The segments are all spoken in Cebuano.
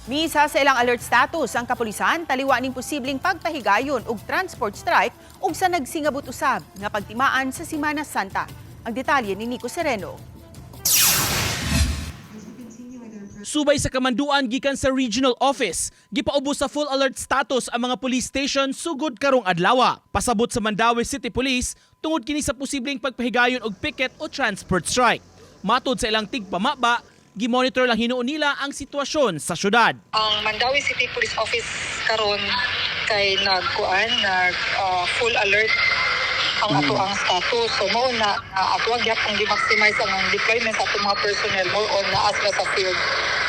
Misa sa ilang alert status ang kapulisan taliwa ning posibleng pagpahigayon og transport strike ug sa nagsingabot usab nga pagtimaan sa Simana Santa. Ang detalye ni Nico Sereno. Subay sa kamanduan gikan sa regional office, gipaubos sa full alert status ang mga police station sugod karong adlaw. Pasabot sa Mandaue City Police tungod kini sa posibleng pagpahigayon og picket o transport strike. Matod sa ilang tigpamaba, gimonitor lang hinuon nila ang sitwasyon sa syudad. Ang Mandaue City Police Office karon kay nagkuan, nag full alert ang ato ang status. So mao na ato ang gyapon gi-maximize ang deployment sa atong mga personnel, more on naa sila sa field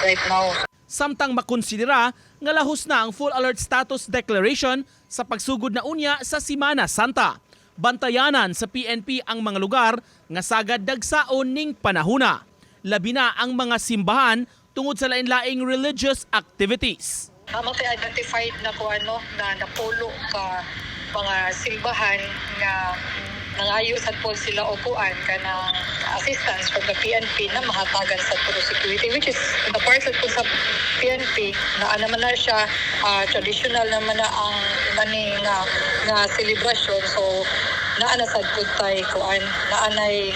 right now. Samtang makonsidera nga lahos na ang full alert status declaration sa pagsugod na unya sa Simana Santa. Bantayanan sa PNP ang mga lugar nga sagad dagsaon ning panahuna. Labi na ang mga simbahan tungod sa lain-laing religious activities. Amang tay identified na ko ano na napulo ka mga simbahan nga nangayo sad po sila o kuan kanang assistance from the PNP na mahatagan sa puro security, which is the part sad po sa PNP na naman na siya, traditional naman na ang mani nga nga celebration, so naa na sad pud tay kuan, naa nay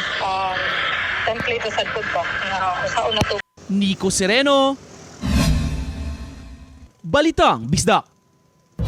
template na sad pud ba nga usaon na to. Nico Sereno, Balitang Bisdak.